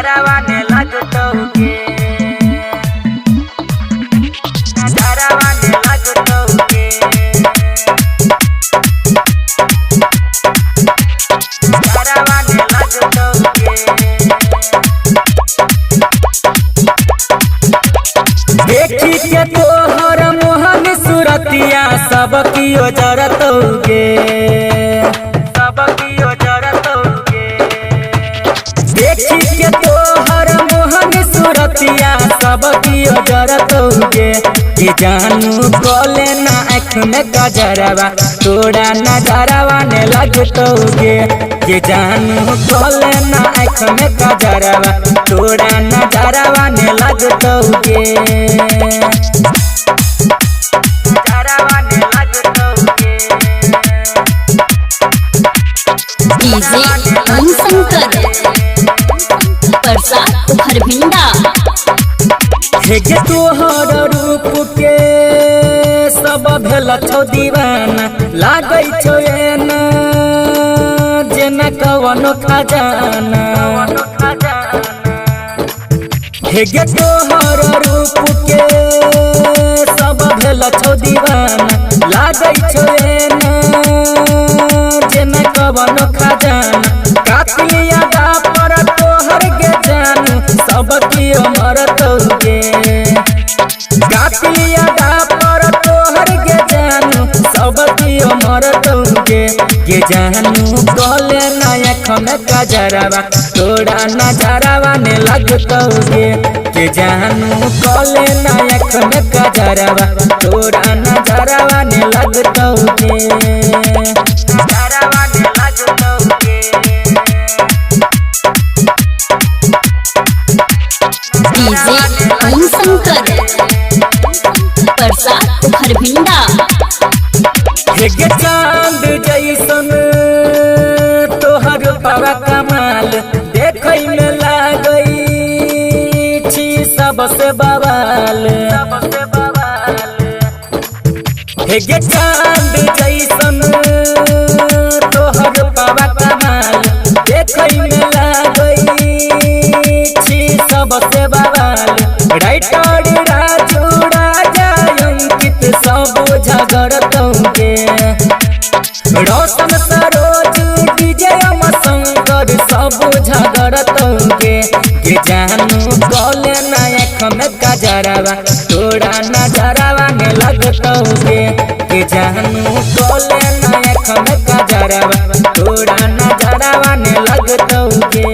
नजरवा ने लगतौ गे, नजरवा ने लगतौ गे, नजरवा ने लगतौ गे। देखी के तोहर मोहन सुरतिया सब कियो जरतौ गे, सब कियो जरतौ गे। देखी के तोहर मोहन सुरतिया सब कियो जरतौ गे। कि जानू कले ना आँख में गजरवा तोरा नजरवा ने लगतौ गे। कि जानू कले ना आँख में गजरवा तोरा नजरवा ने लगतौ गे। नजरवा ने लगतौ गे। डीजे ओम शंकर, परसा हरभिंडा। हे गे तोहर रूप के सब भेल छौ दीवाना, लागै छौ एना जेना कवनो खजाना। हे गे तोहर रूप के सब भेल छौ दीवाना, लागै छौ एना जेना कवनो खजाना। कातिया पर तोहर गे जानू सब कियो मरतौ गे। कातिया पर तोहर गे जानू सब कियो मरतौ गे। गे जानू कले नायक में गजरवा तोरा नजरवा ने लगतौ गे। के जानू कले नायक में गजरवा तोरा नजरवा ने लगतौ गे। नजरवा ने लगतौ गे। डीजे ओम शंकर, परसा हरभिंडा। हे गे चांद जैसन तोहर पावा कमाल, देखै में लागै छी सबसे बवाल। हे गे चांद जैसन तोहर पावा कमाल, देखै में लागै छी सबसे बवाल। राइटर राजू राजा अंकित सब झगड़तौ गे। रोशन सरोज डीजे शंकर सब झगड़तौ गे। के जानू कले नायक में गजरवा तोरा नजरवा ने लगतौ गे। के जानू कले नायक में गजरवा तोरा नजरवा ने लगतौ गे।